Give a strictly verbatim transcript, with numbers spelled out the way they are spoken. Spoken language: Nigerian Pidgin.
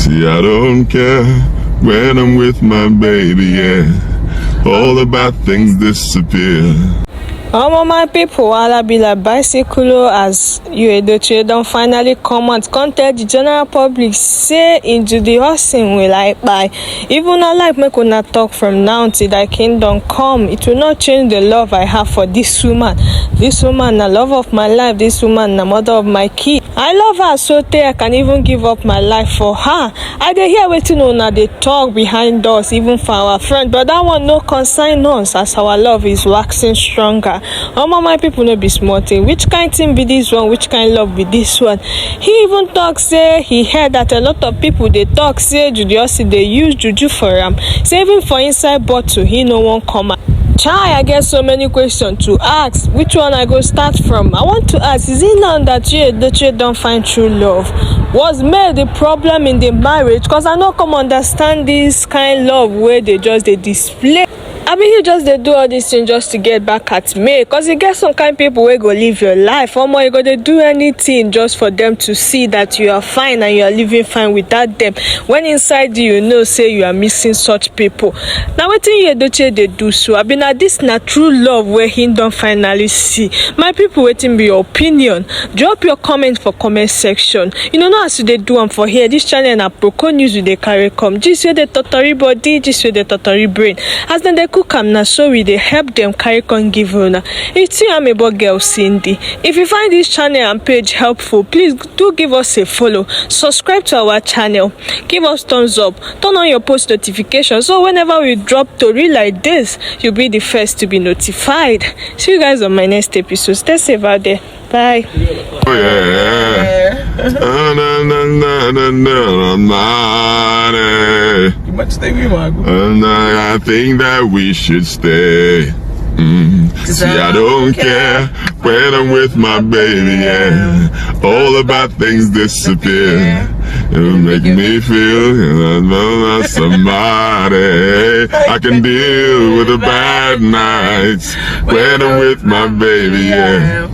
See, I don't care when I'm with my baby, yeah. All the bad things disappear. Omo, my people, wahala be like bicycle o, as Yul Edochie don finally come out come tell the general public say into the hustle will I buy. Even I like make una talk from now till thy kingdom come. It will not change the love I have for this woman. This woman na love of my life. This woman na mother of my kid. I love her so tey I can even give up my life for her. I dey hear wetin una dey talk behind us, even for our friend, but that one no concern us, as our love is waxing stronger. Omo, my people, no be small thing. Which kind thing be this one? Which kind love be this one? He even talk say he heard that a lot of people dey talk say Judy Austin dey use juju for am. Say even for inside bottle, he no wan come out. Chai, I get so many questions to ask. Which one I go start from? I want to ask, is it now that Yul Edochie don find true love? Was male the problem in the marriage? Cause I no come understand this kind love wey dey just dey display. I mean, he just dey do all this thing just to get back at me. Cause you get some kind people wey go live your life. Omo, you go dey do anything just for them to see that you are fine and you are living fine without them. When inside you, you know say you are missing such people. Na wetin Yul Edochie dey do so? Abi na this na true love wey he don finally see? My people, wetin be your opinion? Drop your comment for comment section. You know, now as you dey do am for here, this channel na Proko News we dey carry come. Gist wey dey totori body, gist wey dey totori brain. As dem dey cook am, na so we dey help dem carry come give una. It's your amebo girl Cindy. If you find this channel and page helpful, please do give us a follow. Subscribe to our channel. Give us thumbs up. Turn on your post notification so whenever we drop tori like this, you'll be the first to be notified. See you guys on my next episode. Stay safe out there. Bye. Oh, yeah. Na, na, na, na, na, na, na, eh. You might stay with my And I, I think that we should stay. Mm. See, I don't care when I'm with my baby, yeah. All the bad things disappear. It will make me feel like somebody. I can deal with the bad nights when I'm with my baby, yeah.